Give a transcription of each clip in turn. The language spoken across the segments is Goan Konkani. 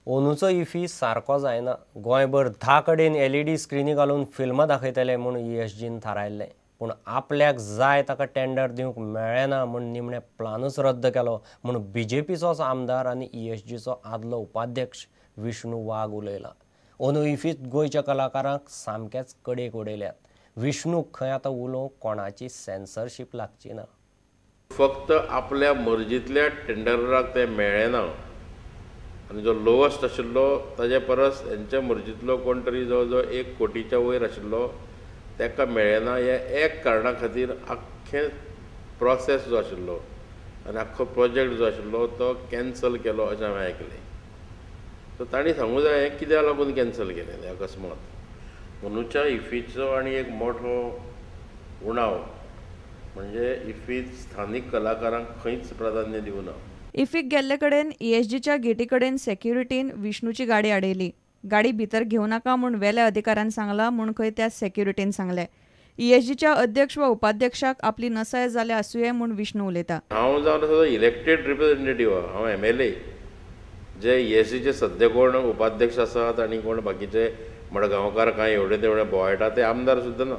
अंदूचो इफी सारको जायना. गोंयभर 10 कडेन एलईडी स्क्रिनी घालून फिल्मां दाखयतले म्हूण ईएसजीन थारायल्लें, पूण आपल्याक जाय ताका टेंडर दिवंक मेळ्ळें ना म्हूण निमणे प्लानूच रद्द केलो म्हूण बीजेपीचोच आमदार आनी ईएसजीचो आदलो उपाध्यक्ष विष्णू वाघ उलयला. अंदू इफीत गोंयच्या कलाकारांक सामकेच कडेक उडयल्यात. विष्णूक खंय आतां उलोवंक कोणाची सेन्सरशीप लागची ना. फक्त आपल्या मर्जींतल्या टेंडराक तें मेळ्ळें ना आनी जो लोवस्ट आशिल्लो ताजे परस हेंच्या मर्जींतलो कोण तरी जवळ जवळ 1 कोटीच्या वयर आशिल्लो ताका मेळ्ळें ना. ह्या एक कारणा खातीर आख्खें प्रोसेस जो आशिल्लो आनी आख्खो प्रोजेक्ट जो आशिल्लो तो कॅन्सल केलो अशें हांवें आयकलें. सो तांणी सांगूं जाय हें कित्याक लागून कॅन्सल केलें अकस्मात. अंदूच्या इफीचो आनी एक मोठो उणाव म्हणजे इफीत स्थानीक कलाकारांक खंयच प्राधान्य दिवना. इफीक गेल्ले कडेन ईएसजीच्या गेटी कडेन सेक्युरिटीन विष्णूची गाडी आडयली. गाडी भितर घेवं नाका म्हूण वेल्या अधिकाऱ्यान सांगला म्हूण खंय त्या सेक्युरिटीन सांगलें. ईएसजीच्या अध्यक्ष वा उपाध्यक्षाक आपली नसाय जाल्या आसुये म्हूण विष्णू उलयता. हांव जावन आसा इलेक्टेड रिप्रेझेंटेटिव्ह, हांव एमएलए. जे ईएसजीचे सद्या कोण उपाध्यक्ष आसात आनी कोण बाकीचे मडगांवकार कांय एवढे तेवढे बोवाळटा ते आमदार सुद्दां ना.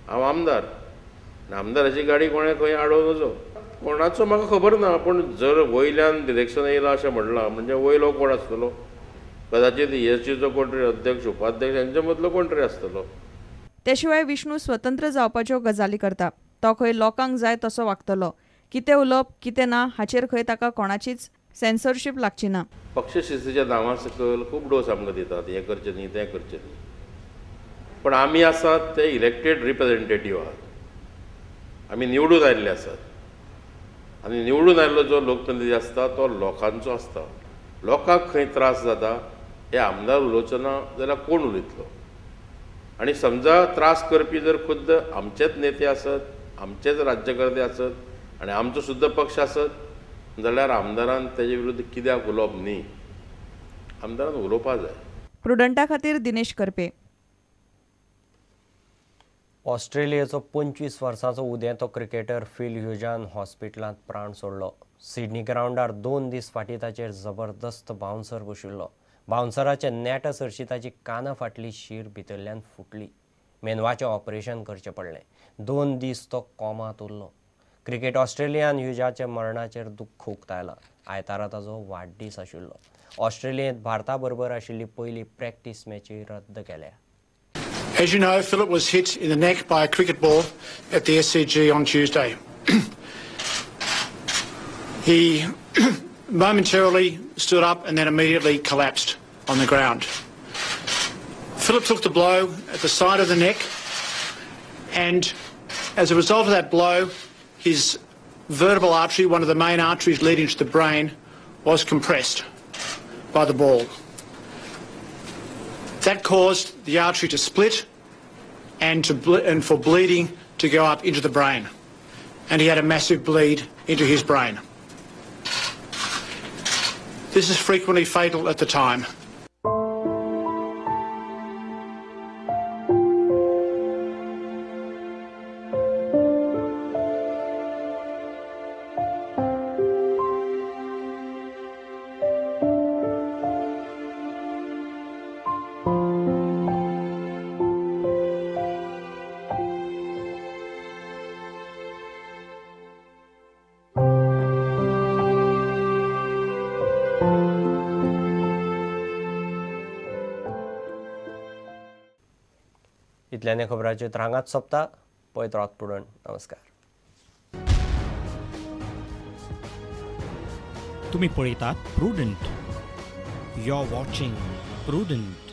हांव आमदार आनी आमदाराची गाडी कोणें खंय आडोवं नजो. कोणाचो म्हाका खबर ना, पूण जर वयल्यान डिरेक्शन येयलां अशें म्हणलां म्हणजे वयलो कोण आसतलो, कदाचित ईएसजीचो कोण तरी अध्यक्ष उपाध्यक्ष हेंचे मदलो कोण तरी आसतलो. ते शिवाय विष्णू स्वतंत्र जावपाच्यो गजाली करता. तो खंय लोकांक जाय तसो वागतलो. कितें उलोवप कितें ना हाचेर खंय ताका कोणाचीच सेन्सरशीप लागची ना. पक्षशिस्तीच्या नांवा सकयल खूब डोस आमकां दितात, हें करचें न्ही तें करचें न्ही, पूण आमी आसात ते इलेक्टेड रिप्रेझेंटेटिव्ह आहात, आमी निवडून आयिल्ले आसात आनी निवडून आयिल्लो जो लोकप्रतिनिधी आसता तो लोकांचो आसता. लोकांक खंय त्रास जाता हे आमदार उलोवचो ना जाल्यार कोण उलयतलो? आनी समजा त्रास करपी जर खुद्द आमचेच नेते आसत, आमचेच राज्यकर्ते आसत आनी आमचो सुद्दां पक्ष आसत जाल्यार आमदारान तेजे विरुद्ध कित्याक उलोवप न्ही? आमदारान उलोवपाक जाय. प्रुडंटा खातीर दिनेश करपे. ऑस्ट्रेलियेचो 25 वर्सांचो उदेंतो क्रिकेटर फिल ह्युजान हॉस्पिटलांत प्राण सोडलो. सिडनी ग्रावंडार 2 दीस फाटीं ताचेर जबरदस्त बावन्सर बशिल्लो. बावन्सराच्या नेटा सरशी ताची काना फाटली शीर भितरल्यान फुटली. मेंदवाचें ऑपरेशन करचें पडलें. 2 दीस तो कोमांत उरलो. क्रिकेट ऑस्ट्रेलियान ह्युजाच्या मरणाचेर दुख्ख उक्तायलां. आयतारा ताचो वाडदीस आशिल्लो. ऑस्ट्रेलियेंत भारता बरोबर आशिल्ली पयली प्रॅक्टीस मॅची रद्द केल्या. As you know, Philip was hit in the neck by a cricket ball at the SCG on Tuesday. He momentarily stood up and then immediately collapsed on the ground. Philip took the blow at the side of the neck, and as a result of that blow, his vertebral artery, one of the main arteries leading to the brain, was compressed by the ball. That caused the artery to split and for bleeding to go up into the brain. And he had a massive bleed into his brain. This is frequently fatal at the time. इतल्याने खबरांच्यो हांगाच सोंपता. पळयत रावात प्रुडंट. नमस्कार. तुम्ही पळयतात Prudent. You are watching Prudent.